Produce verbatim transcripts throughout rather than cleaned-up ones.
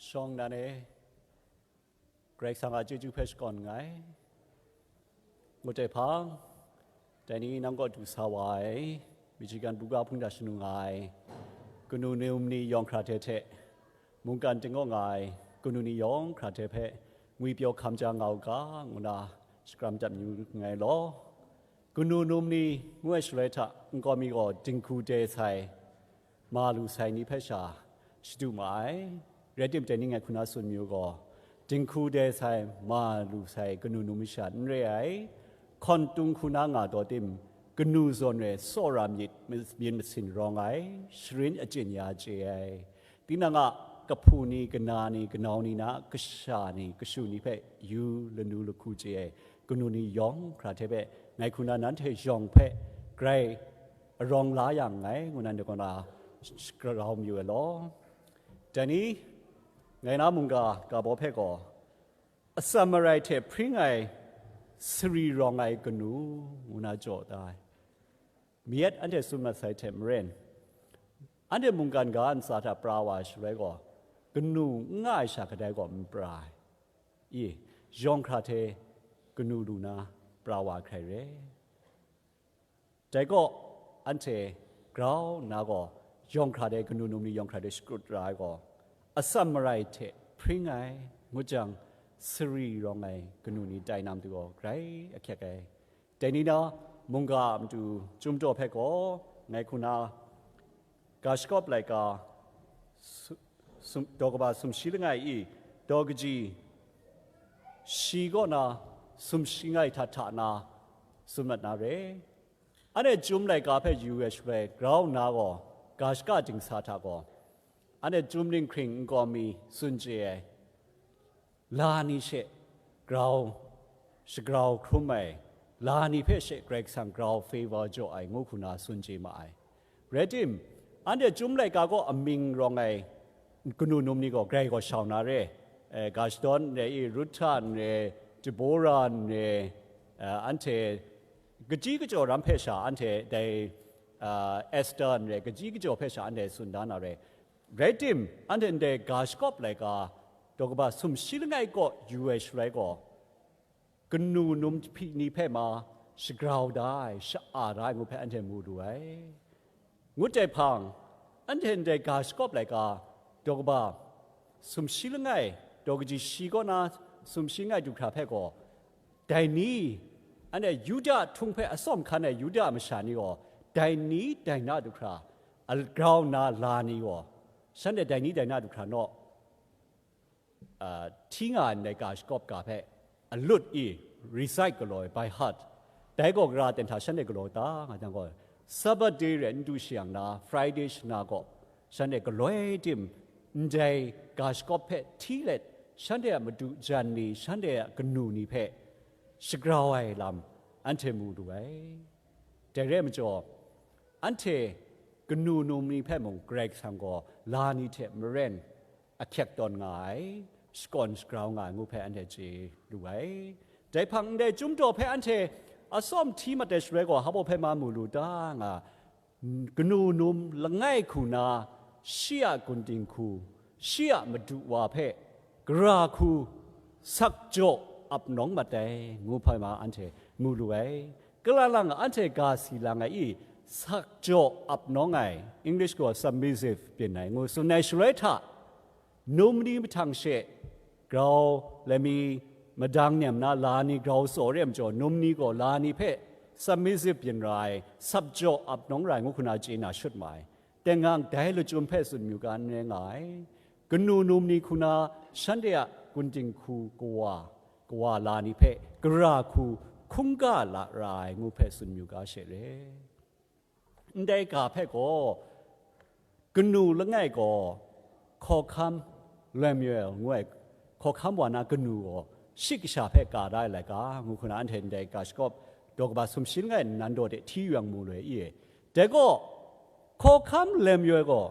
Shawng nan e, Karai Kasang a chyeju hpe shakawn nngai. Ngut ai hpang, dai ni nang kaw du sa wa ai, Michigan buga hpung da shanu nga ai, kanu num ni yawng hkra hte hte, mungkan tinggaw nga ai, kanu ni yawng hkra hte hpe ngwipyaw hkam ja nga u ga, ngu na shakram dat mayu nngai law, kanu num ni ngu ai shaloi hta, nkau mi gaw dinghku dai sai, ma lu sai ni hpe sha shadu ma ai. Rai tim, dai ni ngai hku na tsun mayu gaw, dinghku dai sai, ma lu sai kanu num masha n re ai, hkawn tung hku na nga taw tim, kanu zawn re tsawra myit, myin masin rawng ai, sharin achyin ya chye ai, tinang a kahpu ni, kana ni, kanau ni na kasha ni, kashu ni hpe yu lanu lahku chye ai, kanu ni yawng hkra hte hpe, ngai hku na nanhte yawng hpe grai arawng la yang nngai, ngu nan de kaw na sh-, sh-, grau mayu ai law. Dai ni, ngai na mungga ga baw hpe gaw, atsam marai hte hpring ai sari rawng ai kanu, ngu na jaw da ai. Myit anhte tsun mat sai hte maren, anhte mungkan ga ntsa hta pra wa ai shaloi gaw, kanu n nga ai sha kadai gaw n pra ai. I, yawng hkra hte kanu lu na pra wa ai hkrai re. Dai gaw, anhte grau nna gaw, yawng hkra hte kanu num ni yawng hkra hte shakrut ra ai gaw, atsam marai hte hpring ai, ngut jang, sari rawng ai kanu ni tai na matu gaw grai ahkyek ai. Dai ni na, mungga a matu chyum daw hpe gaw, ngai hku na, ga shakawp laika, su-, sum-, daw kaba sumshi langai i, daw kaji shi kaw na sumshi langai hta hta na tsun mat na re. Anhte chyum laika hpe yu ai shaloi, grau nna gaw, ga shaka dingsa hta gaw, anhte chyum ninghkring nkau mi tsun chye ai, la ni she grau, shagrau hkrum ai, la ni hpe she Karai Kasang grau favor jaw ai ngu hku na tsun chye ma ai. Rai tim, anhte chyum laika gaw amying rawng ai kanu num ni gaw grai gaw shau na re, eh, ga shadawn n re i, Ruhta n re, Debora n re, eh, anhte kaji kajaw ram hpe sha anhte dai, eh, Esther n re, kaji kajaw hpe sha anhte tsun da na re. Rai tim, anhte ndai ga shakawp laika, daw kaba sumshi langai kaw yu ai shaloi gaw, kanu num hpyi ni hpe ma shagrau da ai, sha-a da ai ngu hpe anhte mu lu ai. Ngut ai hpang, anhte ndai ga shakawp laika, daw kaba sumshi langai, daw kaji shi kaw na sumshi langai du hkra hpe gaw, dai ni, anhte Yuda htung hpe atsawm hkan ai Yuda masha ni gaw, dai ni dai na du hkra, a-, grau nna la ni gaw, shanhte dai ni dai na du hkra naw, a, hti nga ai ndai ga shakawp ga hpe alut i, recite galaw ai, by heart. Dai gaw gara ten hta shanhte galaw ta nga jang gaw, Sabbath day re n du shayang na, Friday shana gaw shanhte galoi tim ndai ga shakawp hpe hti let, shanhte a madu jan ni, shanhte a kanu ni hpe shagrau ai lam anhte mu lu ai. Dai re ai majaw, anhte kanu num ni hpe mung Karai Kasang gaw la ni hte maren ahkyek tawn nga ai, shakawn shagrau nga ai ngu hpe anhte chye lu ai. Dai hpang ndai chyum daw hpe anhte atsawm hti mat ai shaloi gaw, hpa baw hpe ma mu lu ta nga, kanu num langai hku na, shi a gun dinghku, shi a madu wa hpe gara hku sak jaw ap nawng mat ai, ngu hpe ma anhte mu lu ai. Kala lang anhte ga si lang ai i, sak jaw ap nawng ai, English gaw submissive byin ai, ngu tsun ai shaloi hta, num ni mahtang she grau, let me, madang nem na la ni grau tsaw re ai majaw, num ni gaw la ni hpe submissive byin ra ai, sap jaw ap nawng ra ai ngu hku na chye na shut ma ai. Teng hkang dai lachyum hpe tsun mayu ga n rai nga ai. Kanu num ni hku na shanhte a gun dinghku kawa, kawa la ni hpe gara hku hkungga la ra ai ngu hpe tsun mayu ga she re. Ndai ga hpe gaw, kanu langai gaw, Hkawhkam Lemuel ngu ai, hkawhkam wa na kanu gaw, shi kasha hpe ka da ai laika, ngu hku na anhte ndai ga shakawp, daw kaba sumshi langai nnan daw de hti yu yang mu lu ai i e. Dai gaw, Hkawhkam Lemuel gaw,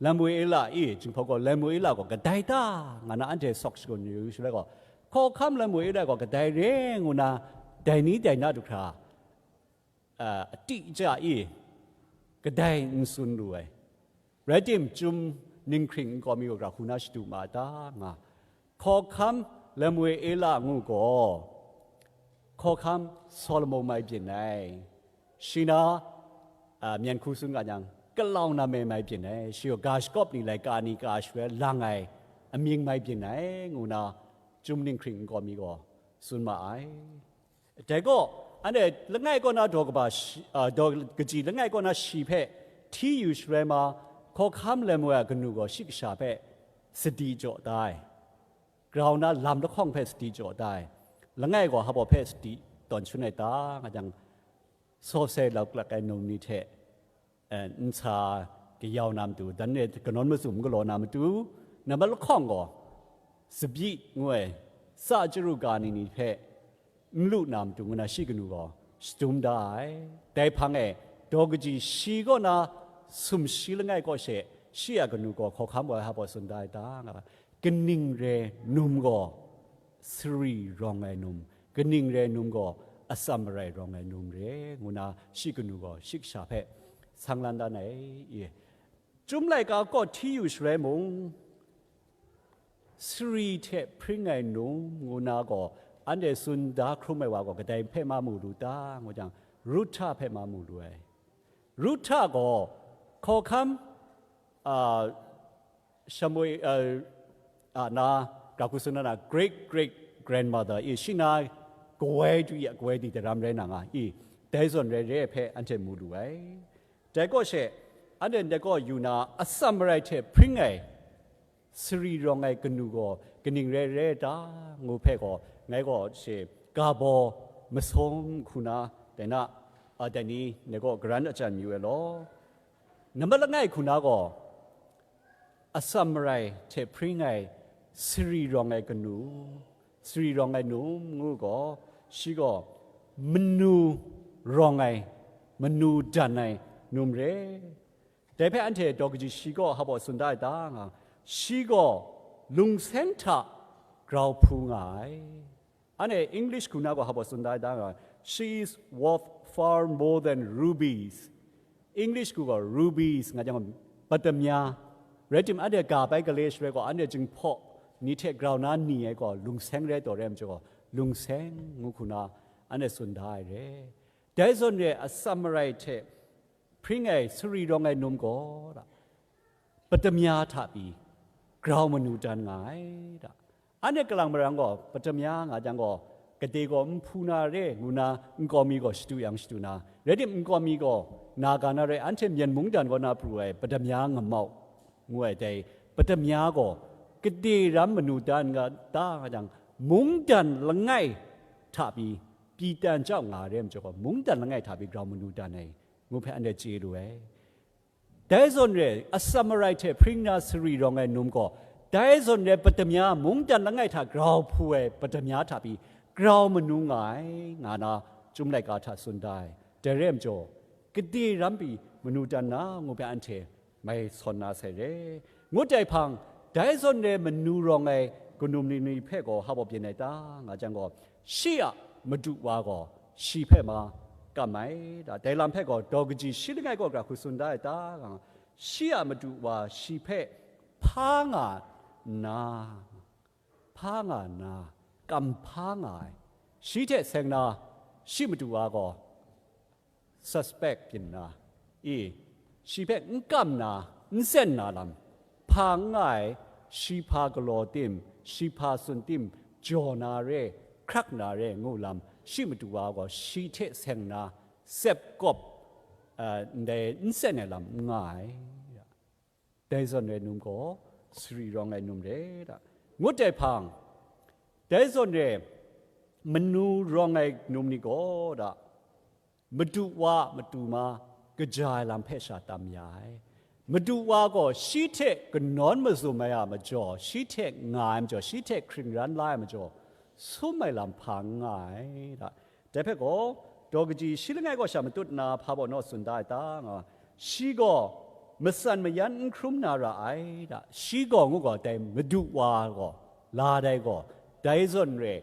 Lemuela i, Jinghpaw gaw Lemuela gaw kadai ta, nga na anhte sawk shagun yu shaloi gaw, Hkawhkam Lemuela gaw kadai re ngu na, dai ni dai na du hkra, a, a ti ja i kadai n tsun lu ai. Rai tim, chyum Ninghkring nkau mi gaw gara hku na shadu ma ta nga. Hkawhkam Lemuela ngu gaw, hkawhkam Salomo mai byin ai. Shi na, a, myen hku tsun nga jang, Kalau Name mai byin ai. Shi gaw ga shakawp ni laika ni ka shaloi lang ai amying mai byin ai, ngu na Chyum Ninghkring nkau mi gaw tsun ma ai. Dai gaw, anhte langai kaw na daw kaba shi, a, daw kaji langai kaw na shi hpe hti yu shaloi ma, hkawhkam Lemuela kanu gaw shi kasha hpe sadi jaw da ai. Grau na lam lahkawng hpe sadi jaw da ai. Langai gaw hpa baw hpe sadi tawn shun ai ta, nga jang, sawsai lauklak ai num ni hte, eh, nsa kayau na matu, dan e kanawn mazum galaw na matu, nambat lahkawng gaw, tsabyi ngu ai, tsa chyaru ka ni ni hpe n lu na matu ngu na shi kanu gaw shadum da ai. Dai hpang e, daw kaji shi kaw na sumshi langai kaw she, shi a kanu gaw hkawhkam gaw hpa baw tsun da ai ta, nga, kaning re num gaw sari rawng ai num, kaning re num gaw atsam marai rawng ai num re, ngu na shi kanu gaw shi kasha hpe sang lan dan ai. I, Chyum laika kaw hti yu shaloi mung, sari hte hpring ai num ngu na gaw, anhte tsun da hkrum ai wa gaw kadai hpe ma mu lu ta, ngu jang, Ruhta hpe ma mu lu ai. Ruhta gaw hkawhkam, a, Shamui, a, a na, gara hku tsun na, great great grandmother, i, shi na kawai du ya, kawai di daram rai na nga, i, dai zawn rai re ai hpe anhte mu lu ai. Dai kaw she, anhte ndai kaw yu na, atsam marai hte hpring ai, sari rawng ai kanu gaw kaning rai rai ta, ngu hpe gaw, ngai gaw she ga baw masawng hku na, dai na, a, dai ni, ndai kaw garan ajan mayu ai law. Nambat langai hku na gaw, atsam marai hte hpring ai sari rawng ai kanu, sari rawng ai num ngu gaw, shi gaw manu rawng ai, manu dan ai num re. Dai hpe anhte daw kaji shi gaw hpa baw tsun da ai ta nga, shi gaw lungseng hta grau hpu nga ai. Anhte English hku na gaw hpa baw tsun da ai ta nga, she is worth far more than rubies. English hku gaw rubies nga jang, patamya. Rai tim, anhte ga bai gale shaloi gaw, anhte jinghpaw ni hte grau na ni ai gaw lungseng rai taw rai ai majaw gaw, lungseng ngu hku na anhte tsun da ai re. Dai zawn re, atsam marai hte hpring ai sari rawng ai num gaw, da, patamya hta pyi grau manu dan nga ai, da. Anhte kalang marang gaw patamya nga jang gaw, gade gaw nhpu na re ngu na nkau mi gaw shadu yang shadu na, rai tim, nkau mi gaw na ga na rai, anhte myen mungdan kaw na pru ai patamya ngamau ngu ai dai patamya gaw gade ram manu dan nga ta nga jang, mungdan langai hta pyi pyi tan jau nga re ai majaw gaw, mungdan langai hta pyi grau manu dan ai, ngu hpe anhte chye lu ai. Dai zawn re, atsam marai hte hpring na sari rawng ai num gaw, dai zawn re patamya, mungdan langai hta grau hpu ai patamya hta pyi grau manu nga ai, nga na Chyum laika hta tsun da ai. Dai re ai majaw, gade ram pyi manu dan na ngu hpe anhte mai sawn na sai re, ngut ai hpang, dai zawn re manu rawng ai ganum ni ni hpe gaw hpa baw byin ai ta, nga jang gaw, shi a madu wa gaw shi hpe ma kam ai, da, dai lam hpe gaw daw kaji shi langai kaw gara hku tsun da ai ta, nga, shi a madu wa shi hpe hpa nga nna, hpa nga nna, kam hpa nga ai, shi hte seng na, shi madu wa gaw suspect byin na, i, shi hpe n kam na, n sen na lam, hpa n nga ai, shi hpa galaw tim, shi hpa tsun tim, jaw na re, hkrak na re ngu lam, shi madu wa gaw shi hte seng na, sep kawp, a, ndai n sen ai lam n nga ai. Dai zawn re num gaw, sari rawng ai num re, da. Ngut ai hpang, dai zawn re manu rawng ai num ni gaw, da, madu wa a matu ma kaja ai lam hpe sha tam ya ai. Madu wa gaw shi hte kanawn mazum ai a majaw, shi hte nga ai majaw, shi hte hkring ran la ai majaw, sum ai lam hpa n nga ai, da. Dai hpe gaw, daw kaji shi langai kaw sha matut nna hpa baw naw tsun da ai ta, nga, shi gaw matsan mayan n hkrum na ra ai, da. Shi gaw ngu gaw, dai madu wa gaw, la dai gaw, dai zawn re,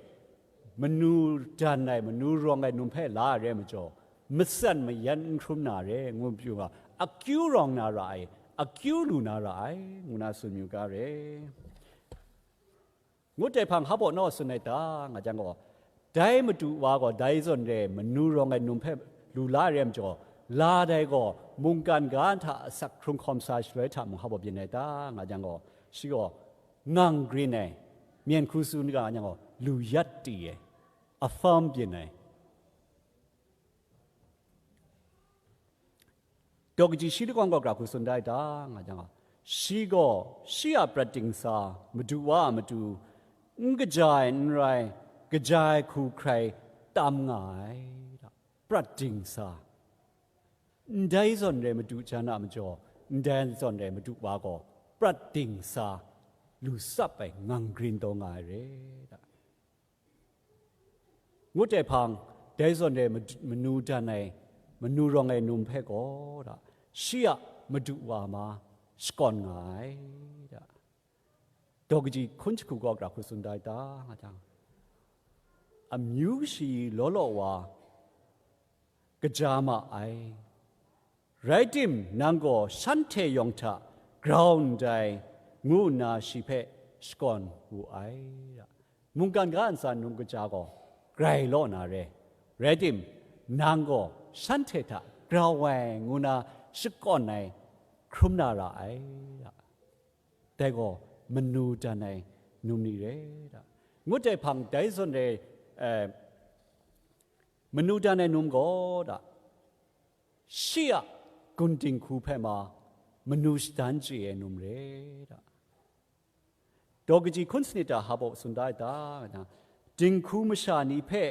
manu dan ai, manu rawng ai num hpe la ai re ai majaw, matsan mayan n hkrum na re, ngu pyi nga, akyu rawng na ra ai, akyu lu na ra ai, ngu na tsun yu ga re. Ngut ai hpang hpa baw naw tsun ai ta, nga jang gaw, dai madu wa gaw dai zawn re manu rawng ai num hpe lu la ai re ai majaw, la dai gaw mungkan ga hta asak hkrung hkawm sa shaloi hta mung hpa baw byin ai ta, nga jang gaw, shi gaw ngang grin ai, myen hku tsun ga nga jang gaw, lu yat ti ai, a firm byin ai. Daw kaji shi lagawn gaw gra hku tsun da ai ta, nga jang a, shi gaw shi a prat dingsa, madu wa a matu, n kaja ai n rai, kaja ai hku hkrai tam nga ai ta. Prat dingsa, ndai zawn re madu jan a majaw, ndai zawn re madu wa gaw prat dingsa lu tsap ai ngang grin taw nga ai re ta. Ngut ai hpang, dai zawn re madu- manu dan ai, manu rawng ai num hpe gaw, da, shi a madu wa ma shakawn nga ai, da. Daw kaji hkun jahku gaw gra hku tsun da ai ta, nga jang, amyu shayi law law wa kaja ma ai. Rai tim, nang gaw shanhte yawng hta grau ndai, ngu nna shi hpe shakawn wu ai. Mungkan ga ntsa num kaja gaw grai law na re. Rai tim, nang gaw shanhte hta grau ai, ngu nna shakawn ai hkrum na ra ai. Dai gaw manu dan ai num ni re. Ngut ai hpang, dai zawn re, eh, manu dan ai num gaw, da, shi a gun dinghku hpe ma manu shadan chye ai num re, da. Daw kaji hkun sanit hta hpa baw tsun da ai ta, nga jang, dinghku masha ni hpe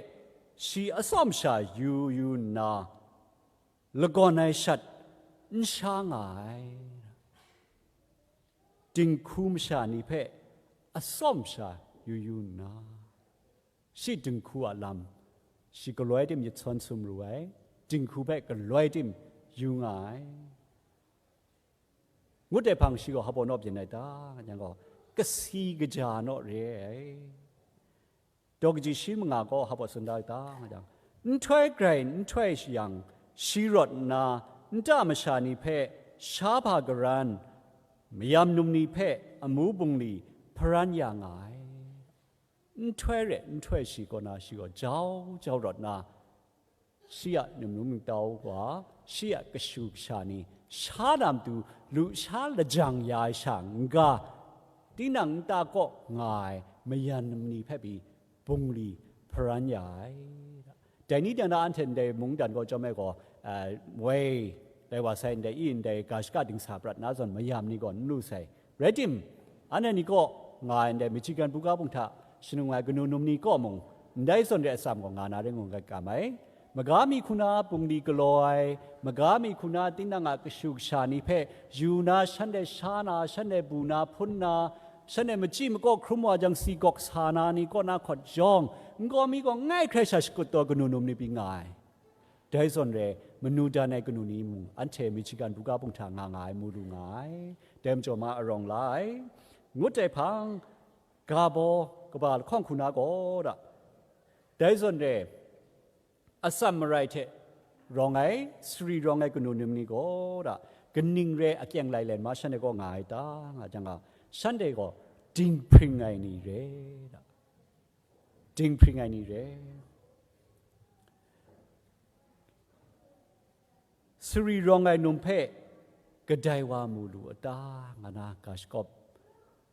shi atsawm sha yu yu nna, lagawn ai shat n sha nga ai. Dinghku masha ni hpe atsawm sha yu yu nna, shi dinghku a lam shi galoi tim yit sawn sum ru ai, dinghku hpe galoi tim yu nga ai. Ngut ai hpang shi gaw hpa baw naw byin ai ta, nga jang gaw, kasi kaja naw re ai. Daw kaji shi manga gaw hpa baw tsun da ai ta, nga jang, nhtoi grai nhtoi shayang, shi rawt nna, nta masha ni hpe sha hpa garan, mayam num ni hpe amu bungli hparan ya nga ai. Nhtoi re nhtoi shi kaw na shi gaw jau jau rawt nna, shi a num num ningtau wa, shi a kashu kasha ni sha na matu lusha lajang ya ai sha n-ga, tinang nta kaw nga ai mayan num ni hpe pyi bungli hparan ya ai. Dai ni dang na anhte ndai mungdan gaw chyawm ai gaw, ah, woi, dai wa sai ndai i ndai ga shaka dingsa prat na zawn mayam ni gaw n lu sai. Rai tim, anhte ni kaw nga ai ndai Michigan buga bung hta shanung ai kanu num ni kaw mung, ndai zawn re atsam gaw nga na rai ngu rai kam ai. Maga mi hku na bungli galaw ai, maga mi hku na tinang a kashu kasha ni hpe yu na, shanhte sha na, shanhte bu na, hpun na, shanhte machyi makaw hkrum wa jang, si gawk sa na ni kaw na hkawt yawng, nkau mi gaw ngai hkrai sha shakut taw kanu num ni pyi nga ai. Dai zawn re, manu dan ai kanu ni mung, anhte Michigan buga bung hta nga nga ai, mu lu nga ai. Dai majaw ma arawng la ai. Ngut ai hpang, ga baw kaba lahkawng hku na gaw, da, dai zawn re, atsam marai hte rawng ai, sari rawng ai kanu num ni gaw, da, kaning re akyeng lai lai ma shanhte kaw nga ai ta, nga jang ga, shanhte gaw dinghpring ai ni re, da. Dinghpring ai ni re. Sari rawng ai num hpe kadai wa mu lu a ta, nga na ga shakawp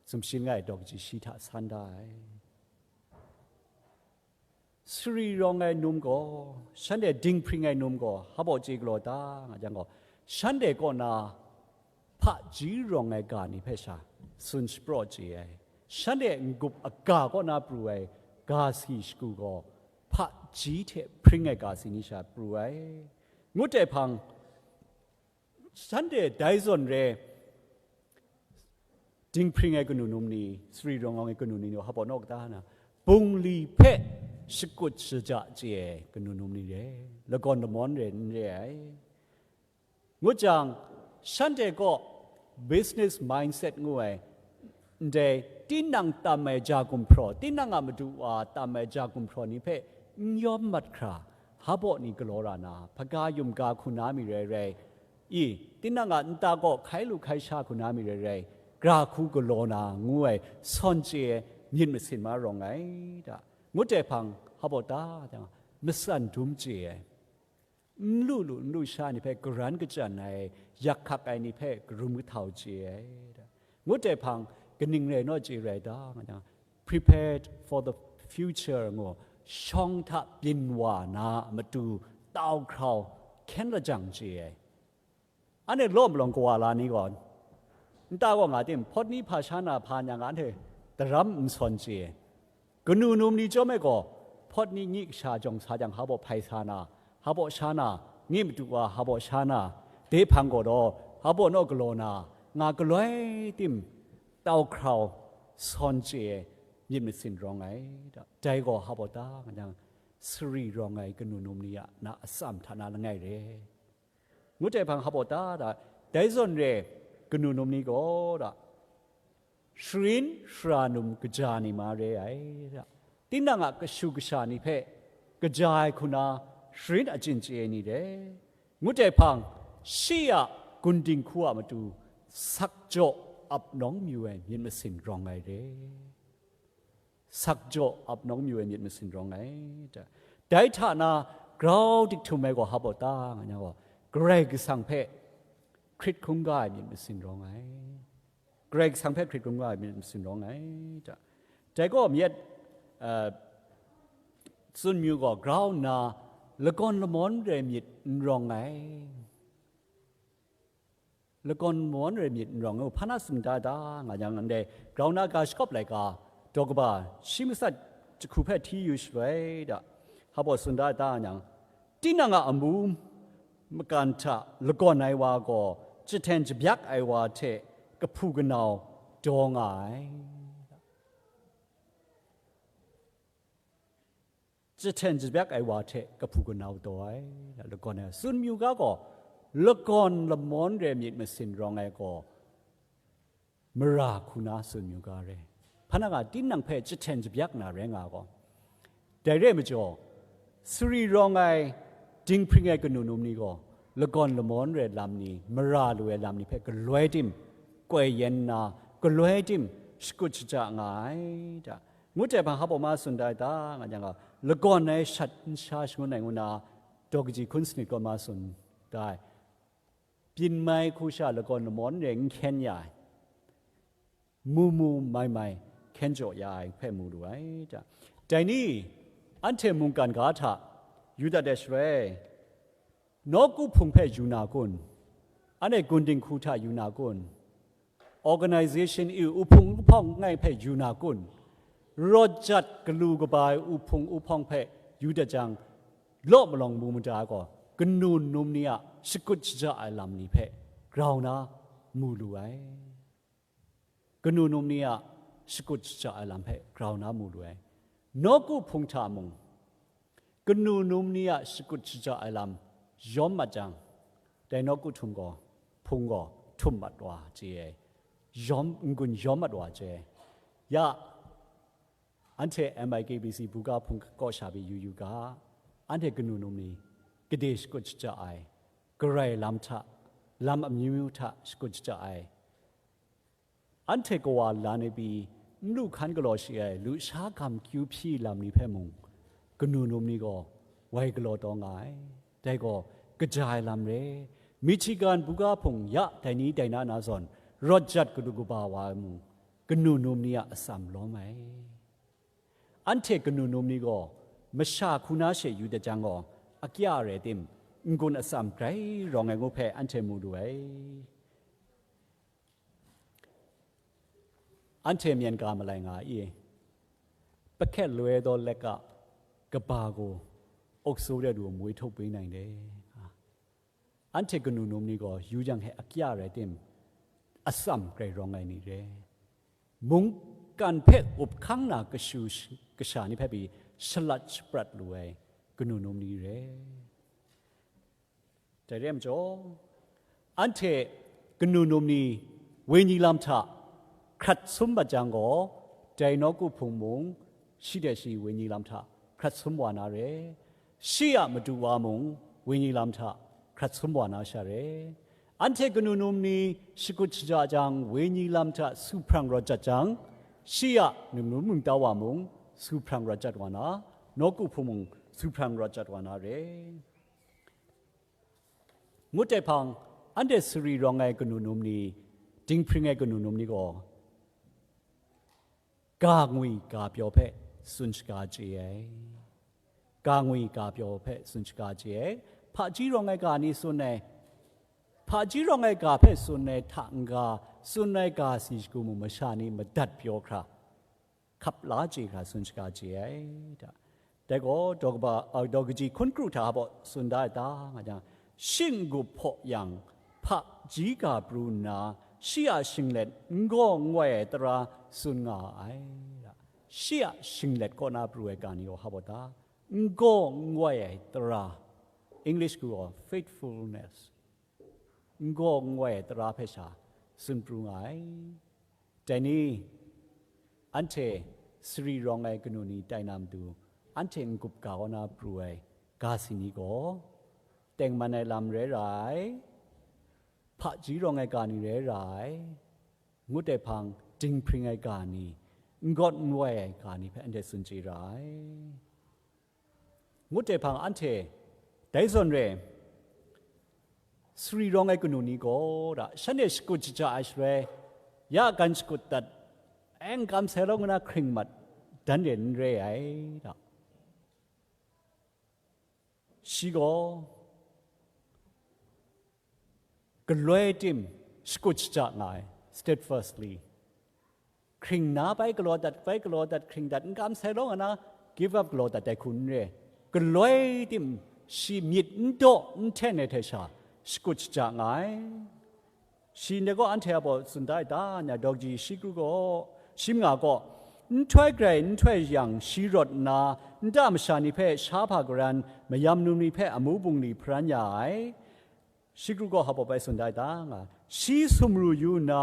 sumshin nga ai daw kaji shi hta san da ai. Sari rawng ai num gaw, shanhte dinghpring ai num gaw, hpa baw chye galaw ta, nga jang gaw, shanhte kaw na hpaji rawng ai ga ni hpe sha tsun shapraw chye ai. Shanhte n-gup aga kaw na pru ai ga si shagu gaw, hpaji hte hpring ai ga si ni sha pru ai. Ngut ai hpang, shanhte dai zawn re, dinghpring ai kanu num ni, sari rawng ai kanu ni, hpa baw naw kata na, bungli hpe shakut shaja chye ai kanu num ni re, lagawn lamawn re n re ai. Ngut jang, shanhte kaw business mindset ngu ai, ndai tinang tam ai ja gumhpraw, tinang a madu wa tam ai ja gumhpraw ni hpe n yawm mat hkra, hpa baw ni galaw ra na, hpaga yum ga hku na mi rai rai, I, tinang a nta kaw hkai lu hkai sha hku na mi rai rai, gra hku galaw na ngu ai sawn chye ai myit masin ma rawng ai da. Ngut ai hpang, hpa baw ta, matsan dum chye ai, n lu lu n lu sha ni hpe karan kachyan ai, yak hkak ai ni hpe karum kahtau chye ai da. Ngut ai hpang, kaning rai naw chye rai ta, nga yang, prepared for the future ngu, shawng hta byin wa na a matu tau hkrau hkyen lajang chye ai. Anhte law malawng kawa la ni gaw, nta gaw nga tim, hpawt ni hpa sha na hpa nyang anhte daram n sawn chye. Kanu num ni chyawm e gaw, hpawt ni nyi kasha jawng sa jang, hpa baw hpai sa na, hpa baw sha na, ngi matu wa hpa baw sha na, de hpang gaw daw, hpa baw naw galaw na, nga galoi tim, tau hkrau sawn chye ai myit masin rawng ai da. Dai gaw hpa baw ta, nga jang, sari rawng ai kanu num ni a na atsam hta na langai re. Ngut ai hpang hpa baw ta da, dai zawn re kanu num ni gaw da, sharin shara num kaja ni ma re ai da, tinang a kashu kasha ni hpe kaja ai hku na sharin achyin chye ai ni re. Ngut ai hpang, shi a gun dinghku a matu sakjaw ap nawng myu ai myit masin rawng ai re. Sakjaw ap nawng myu ai myit masin rawng ai da. Dai hta na grau dik htum ai gaw hpa baw ta, nga yang gaw, Karai Kasang hpe hkrit hkungga ai myit masin rawng ai. Karai Kasang hpe hkrit hkungga ai myit masin rawng ai da. Dai gaw myit, uh, tsun myu gaw grau nna lagawn lamawn rai myit n rawng ai. Lagawn mawn rai myit n rawng u, hpa na tsun da da, nga yang, ndai grau na ga shakawp laika daw kaba shi matsat jahku hpe hti yu shaloi da, hpa baw tsun da da yang, tinang a amu makan hta lagawn ai wa gaw jahten jabyak ai wa hte kahpu kanau daw nga ai. Jahten jabyak ai wa hte kahpu kanau daw ai, lagawn ai tsun myu ga gaw, lagawn lamawn rai myit masin rawng ai gaw, mara hku na tsun myu ga re. Hpa na nga tinang hpe jahten jabyak na rai nga gaw, dai re ai majaw, sari rawng ai, dinghpring ai kanu num ni gaw, lagawn lamawn rai lam ni, mara lu ai lam ni hpe galoi tim koi yen nna, galoi tim shakut shaja nga ai da. Ngut ai hpang hpa baw ma tsun da ai ta, nga yang gaw, lagawn ai shat n sha shangun ai ngu na, daw kaji hkun sanit kaw ma tsun da ai. Byin mai hku sha lagawn lamawn re n hkyen ya ai, mu mu mai mai hkyen jaw ya ai hpe mu lu ai ta. Dai ni, anhte mungkan ga hta yu dat ai shaloi, nawku hpung hpe yu na kun? Anhte gun dinghku hta yu na kun? Organization i uhpung uhpawng langai hpe yu na kun? Rawt jat galu kaba ai uhpung uhpawng hpe yu dat jang, law malawng mu mada gaw, kanu num ni a shakut shaja ai lam ni hpe grau na mu lu ai. Kanu num ni a shakut shaja ai lam hpe grau na mu lu ai. Nawku hpung hta mung, kanu num ni a shakut shaja ai lam yawm mat jang, dai nawku htum gaw, hpung gaw htum mat wa chye ai, yawm, n-gun yawm mat wa chye ai. Ya, anhte M I K B C buga hpung kaw sha pyi yu yu ga, anhte kanu num ni gade shakut shaja ai, garai lam hta, lam amyu myu hta shakut shaja ai, anhte kawa lan ai pyi, n lu hkan galaw shi ai, lusha gam kyu hpyi lam ni hpe mung, kanu num ni gaw wai galaw taw nga ai. Dai gaw kaja ai lam re. Michigan buga hpung ya dai ni dai na na zawn, rawt jat galu kaba wa ai mung, kanu num ni a atsam lawm ai. Anhte kanu num ni gaw, masha hku na she yu dat jang gaw, akya rai tim, n-gun atsam grai rawng ai ngu hpe anhte mu lu ai. Anhte myen ga malai nga i? Pakhet loi daw lek a kaba gaw, auk so de lu mwi htup wi nai de. Anhte kanu num ni gaw yu jang he akya rai tim, atsam grai rawng ai ni re. Mungkan hpe up hkang na kashu sh-, kasha ni hpe pyi shalat shaprat lu ai kanu num ni re. Dai re ai majaw, anhte kanu num ni wenyi lam hta hkrat sum mat jang gaw, dai nawku hpung mung shi de shi wenyi lam hta hkrat sum wa na re, shi a madu wa mung wenyi lam hta hkrat sum wa na sha re. Anhte kanu num ni shakut shaja jang, wenyi lam hta su hprang rawt jat jang, shi a num num mung tau wa mung su hprang rawt jat wa na, nawku hpung mung su hprang rawt jat wa na re. Ngut ai hpang, anhte sari rawng ai kanu num ni, dinghpring ai kanu num ni gaw, ga ngwi ga pyaw hpe tsun shaga chye ai. Ga ngwi ga pyaw hpe tsun shaga chye ai. Hpaji rawng ai ga ni tsun ai. Hpaji rawng ai ga hpe tsun ai hta n-ga, tsun ai ga si shagu mung masha ni madat pyaw hkra, hkap la chye hkra tsun shaga chye ai. Dai gaw, daw kaba, a, daw kaji hkun kru hta hpaw tsun da ai ta, nga jang, shing n-gup hpaw yang, hpaji ga pru nna, shi a shinglet n gaw n wai ai tara tsun nga ai. Shi a shinglet kaw na pru ai ga ni gaw hpaw ta, n gaw n wai ai tara, English gaw faithfulness, n gaw n wai ai tara hpe sha tsun pru nga ai. Dai ni, anhte sari rawng ai kanu ni tai na matu, anhte n-gup ga kaw na pru ai ga si ni gaw, tengman ai lam rai ra ai, hpaji rawng ai ga ni rai ra ai, ngut ai hpang dinghpring ai ga ni, n gawt n wai ai ga ni hpe anhte tsun chye ra ai. Ngut ai hpang anhte dai zawn re, sari rawng ai kanu ni gaw, da, shanhte shakut shaja ai shaloi, ya gan shakut dat, e, n kam sai law ngu na hkring mat, dan re n re ai, da. Shi gaw galoi tim shakut shaja nga ai, steadfastly. Hkring na bai galaw dat, bai galaw dat, hkring dat, n kam sai law nga na, give up galaw dat ai hku n re. Galoi tim shi myit n daw n hten ai hte sha, shakut shaja nga ai. Shi ndai gaw anhte a baw tsun da ai ta? Nya dawg ji shi kru gaw, shi manga gaw, nhtoi grai nhtoi yang shi rawt nna, nta masha ni hpe sha hpa garan, mayam num ni hpe amu bungli hparan ya ai. Shi kru gaw hpa baw bai tsun da ai ta? Nga, shi sumru yu nna,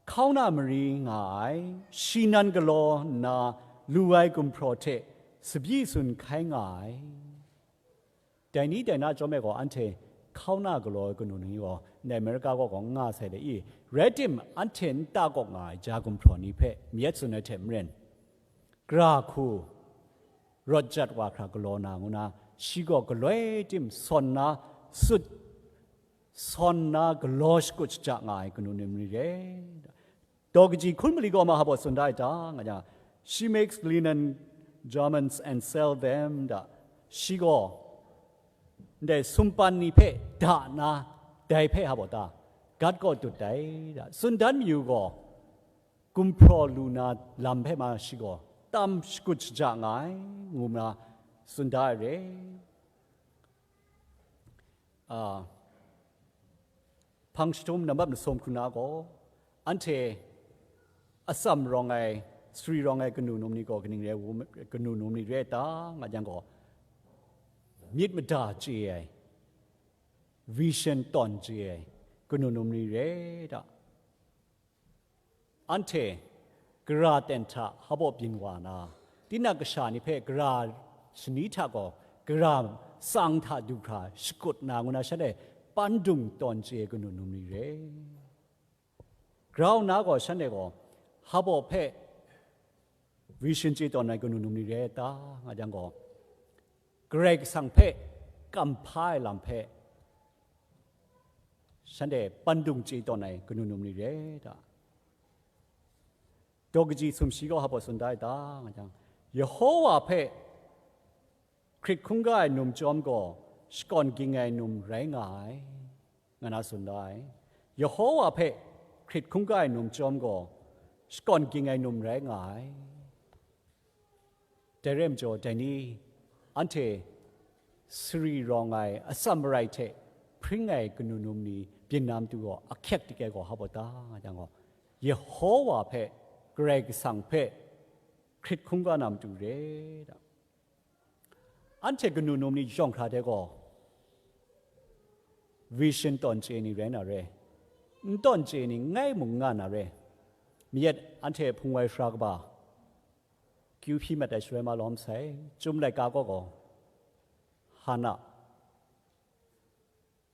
hkauna mari nga ai, shi nan galaw nna, lu ai gumhpraw hte tsabyi tsun hkai nga ai. Dai ni dai na chyawm e gaw, anhte hkauna galaw ai kanu ni gaw, ndai Amerika kaw gaw n nga sai de i, rai tim, anhte nta kaw nga ai ja gumhpraw ni hpe myit tsun ai hte maren, gara hku rawt jat wa hkra galaw na ngu na, shi gaw galoi tim sawn na sut, sawn na galaw shakut shaja nga ai kanu num ni re. Daw kaji hkun mali gaw ma hpa baw tsun da ai ta? Nga jang, she makes linen garments and sell them, da. Shi gaw ndai sumpan ni hpe da na, dai hpe hpa baw ta? Gat kaw dut ai, da. Tsun dan mayu gaw, gumhpraw lu na lam hpe ma shi gaw tam shakut shaja nga ai, ngu na tsun da ai re. A, hpang jahtum nambat masum hkru na gaw, anhte atsam rawng ai, sari rawng ai kanu num ni gaw kaning rai u, kanu num ni rai ta? Nga jang gaw, myit mada chye ai, vision tawn chye ai kanu num ni rai ta? Anhte gara ten hta hpa baw byin wa na, tinang kasha ni hpe gara shani hta gaw gara tsang hta du hkra shakut na ngu na, shanhte pandung tawn chye ai kanu num ni re. Grau nna gaw shanhte gaw hpa baw hpe vision chye tawn ai kanu num ni re ta? Nga jang gaw, Karai Kasang hpe kamhpa ai lam hpe shanhte pandung chye tawn ai kanu num ni re ta? Daw kaji sumshi gaw hpa baw tsun da ai ta? Nga jang, Yehowa hpe hkrit hkungga ai num chyawm gaw shakawn ging ai num rai nga ai, nga na tsun da ai. Yehowa hpe hkrit hkungga ai num chyawm gaw shakawn ging ai num rai nga ai. Dai rai majaw, dai ni, anhte sari rawng ai atsam marai hte hpring ai kanu num ni byin na matu gaw, ahkyek dike gaw hpa baw ta? Nga jang gaw, Yehowa hpe, Karai Kasang hpe hkrit hkungga na matu re ta? Anhte kanu num ni jawng hkra de gaw, vision tawn chye ni rai na re, n tawn chye ni ngai mung nga na re. Mayat anhte hpung wai sara kaba, kyu hpyi mat ai shaloi ma lawm sai, Chyum laika kaw gaw, Hana,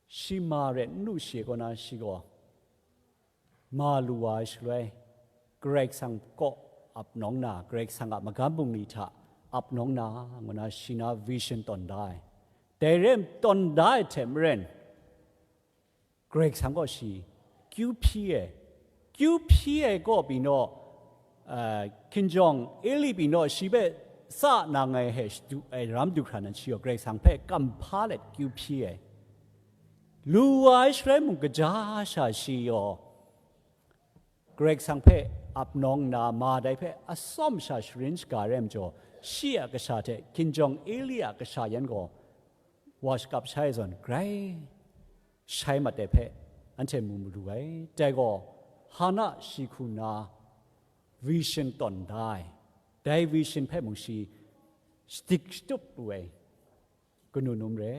Shi ma ret n lu shi kaw na, shi gaw ma lu wa ai shaloi, Karai Kasang kaw ap nawng na, Karai Kasang a magam bungli hta ap nawng na, ngu na shi na vision tawn da ai. Dai rai tawn da ai hte maren, Karai Kasang gaw shi kyu hpyi ai. Kyu hpyi ai kaw pyi naw, ah, hkinjawng Eli pyi naw, shi hpe sa nang ai hte shadu ai ram du hkra nan, shi gaw Karai Kasang hpe kam hpa let kyu hpyi ai. Lu wa ai shaloi mung, kaja sha shi gaw Karai Kasang hpe ap nawng nna, ma dai hpe atsawm sha sharin shaga rai majaw, shi a kasha hte hkinjawng Eli a kasha yan gaw wa shakap shai ai zawn, grai shai mat ai hpe anhte mu malu ai. Dai gaw, Hana shi hku nna vision tawn da ai. Dai vision hpe mung shi shadik shatup lu ai kanu num re.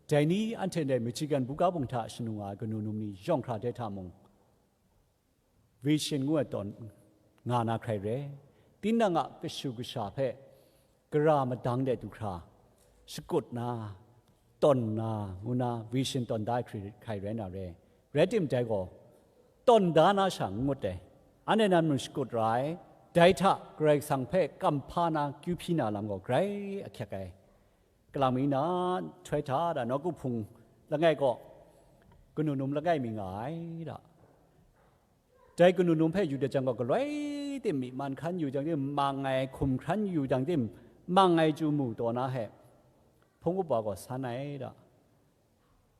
Dai ni anhte ndai Michigan buga bung hta shanu nga ai kanu num ni yawng hkra de hta mung, vision ngu ai tawn nga na hkrai re. Tinang a kashu kasha hpe gara madang de du hkra shakut na, tawn na, ngu na vision tawn da ai hkri-, hkrai rai na re. Rai tim, dai gaw tawn da na sha n ngut ai. Anhte nan mung shakut ra ai. Dai hta Karai Kasang hpe kam hpa na kyu hpyi na lam gaw grai ahkyek ai. Kalang mi na nhtoi hta da, nawku hpung langai kaw, kanu num langai mi nga ai da. Dai kanu num hpe yu dat jang gaw, galoi tim myi man hkan yu jang tim, mang ai, hkum hkran yu jang tim, mang ai chyu mu taw na hte, hpung upa gaw san ai da.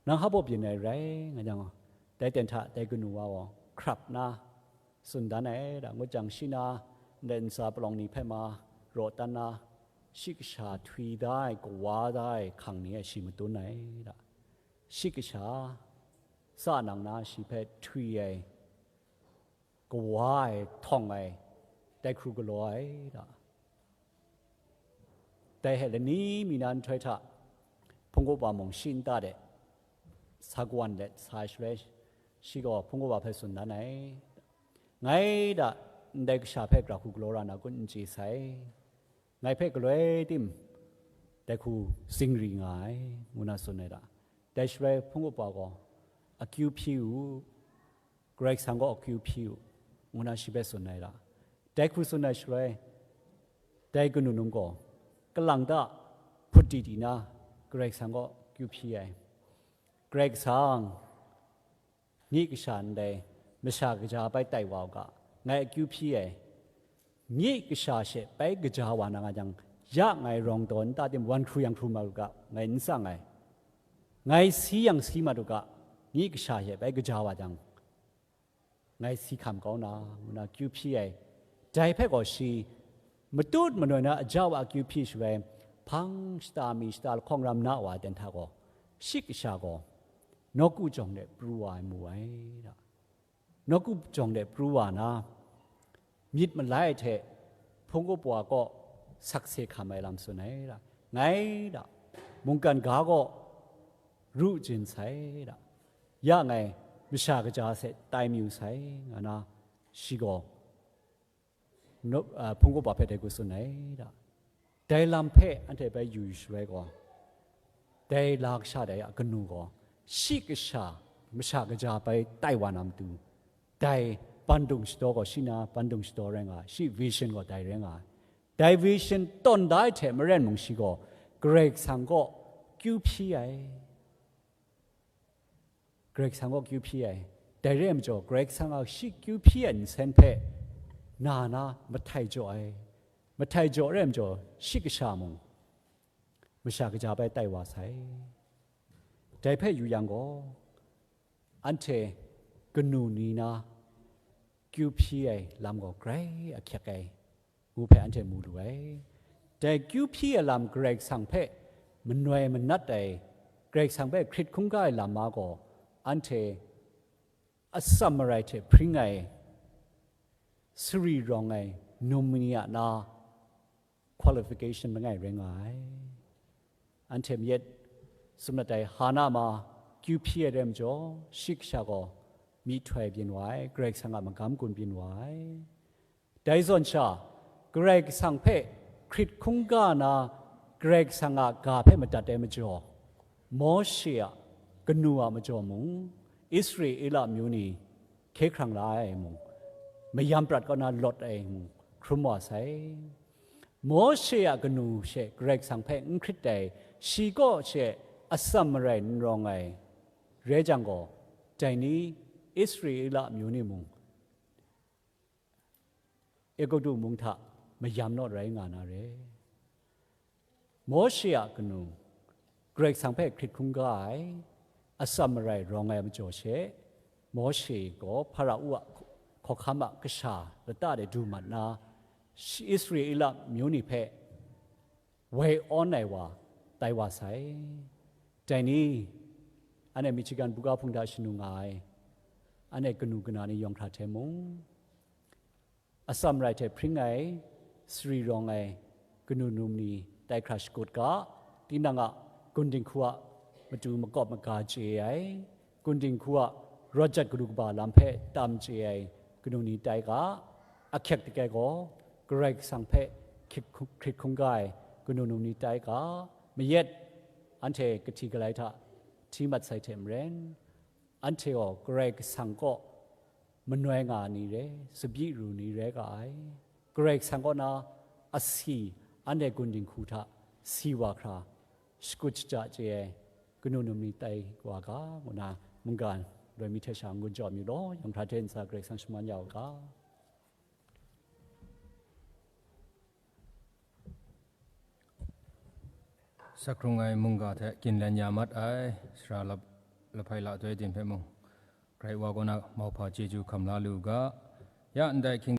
Nang hpa baw byin ai rai nga jang, dai ten hta dai kanu wa gaw hkrap na tsun dan ai da, ngut jang, shi na ndai ntsa palawng ni hpe ma raw tan na, shi kasha htwi da ai, kawa da ai hkang ni e shi matun ai da. Shi kasha sa nang na, shi hpe htwi ai, kawa ai, htawng ai, dai hkru galaw ai da. Dai hte lani mi na nhtoi hta, hpung upa mung shi nta de sa kawan let sa ai shaloi, shi gaw hpung upa hpe tsun dan ai, "Ngai da ndai kasha hpe gara hku galaw ra na kun n chye sai. Ngai hpe galoi tim dai hku zingri nga ai," ngu na tsun ai da. Dai shaloi hpung upa gaw, "Akyu hpyi u, Karai Kasang gaw akyu hpyi u," ngu na shi hpe tsun ai da. Dai hku tsun ai shaloi, dai kanu num gaw kalang ta hput di di na, Karai Kasang gaw akyu hpyi ai. Karai Kasang, nye kasha ndai masha kaja bai tai wa u ga, ngai akyu hpyi ai. Nye kasha she bai kaja wa na nga jang, ya ngai rawng daw nta tim wan hkru yang hkru mat u ga, ngai n tsang ai. Ngai si yang si mat u ga, nye kasha she bai kaja wa jang, ngai si hkam kau na, ngu na kyu hpyi ai. Dai hpe gaw shi matut manoi na aja wa akyu hpyi shaloi, hpang shata mi shata lahkawng ram na wa ai ten hta gaw, shi kasha gaw nawku jawng de pru wa ai mu ai da. Nawku jawng de pru wa na, myit malai hte hpung upa kaw sakse hkam ai lam tsun ai da. Ngai da, mungkan ga kaw ru jin sai da. Ya ngai masha kaja hte tai mayu sai, nga na shi gaw, no-, a, hpung upa hpe dai hku tsun ai da. Dai lam hpe anhte bai yu yu shaloi gaw, dai la kasha dai a kanu gaw, shi kasha masha kaja bai tai wa na matu, dai bandung shadaw gaw shi na bandung shadaw rai nga ai, shi vision gaw dai rai nga ai. Dai vision tawn da ai hte maren mung shi gaw Karai Kasang kaw kyu hpyi ai. Karai Kasang kaw kyu hpyi ai. Dai re ai majaw, Karai Kasang a shi kyu hpyi ai nsen hpe na na mahtai jaw ai. Mahtai jaw re ai majaw, shi kasha mung masha kaja bai tai wa sai. Dai hpe yu yang gaw, anhte kanu ni na kyu hpyi ai lam gaw grai ahkyek ai, ngu hpe anhte mu lu ai. Dai kyu hpyi ai lam Karai Kasang hpe manoi manat ai, Karai Kasang hpe hkrit hkungga ai lam ma gaw, anhte atsam marai hte hpring ai, sari rawng ai num ni a na qualification langai rai nga ai. Anhte mayat sum dat ai Hana ma kyu hpyi ai rai majaw, shi kasha gaw myihtoi byin wa ai, Karai Kasang a magam gun byin wa ai. Dai zawn sha, Karai Kasang hpe hkrit hkungga na, Karai Kasang a ga hpe madat ai majaw, Mawshe a kanu a majaw mung, Israela amyu ni hkye hkrang la ai mung, mayam prat kaw na lawt ai mung hkrum wa sai. Mawshe a kanu she Karai Kasang hpe n hkrit ai, shi kaw she atsam marai n rawng ai, rai jang gaw, dai ni Israela amyu ni mung Egutu mung hta mayam naw rai nga na re. Mawshe a kanu, Karai Kasang hpe hkrit hkungga ai, atsam marai rawng ai majaw she, Mawshe gaw Hpara-u a hkawhkam a kasha lata de du mat na, shi-, Israela amyu ni hpe woi awn ai wa tai wa sai. Dai ni, anhte Michigan buga hpung hta shanu nga ai, anhte kanu kana ni yawng hkra hte mung, atsam rai hte hpring ai, sari rawng ai, kanu num ni tai hkra shakut ga, tinang a gun dinghku a matu makawp maga chye ai, gun dinghku a rawt jat kadu kaba lam hpe tam chye ai kanu ni tai ga, ahkyek dike gaw, Karai Kasang hpe hkrit hku-, hkrit hkungga ai kanu num ni tai ga, mayat anhte kahti galai hta hti mat sai hte maren, anhte gaw Karai Kasang kaw manoi nga ai ni re, tsabyi ru ni rai ga ai. Karai Kasang kaw na asi anhte gun dinghku hta si wa hkra, shakut shaja chye ai kanu num ni tai wa ga, ngu na mungga loi mi hte sha n-gun jaw mi law, yawng hkra hte ntsa Karai Kasang shaman ya u ga. Sakrung ai mungga hte ginlen ya mat ai, sara lap-, lahpai la doi ting hpe mung, Karai Wa kaw na mauhpa chyeju hkam la lu u ga, ya ndai hkying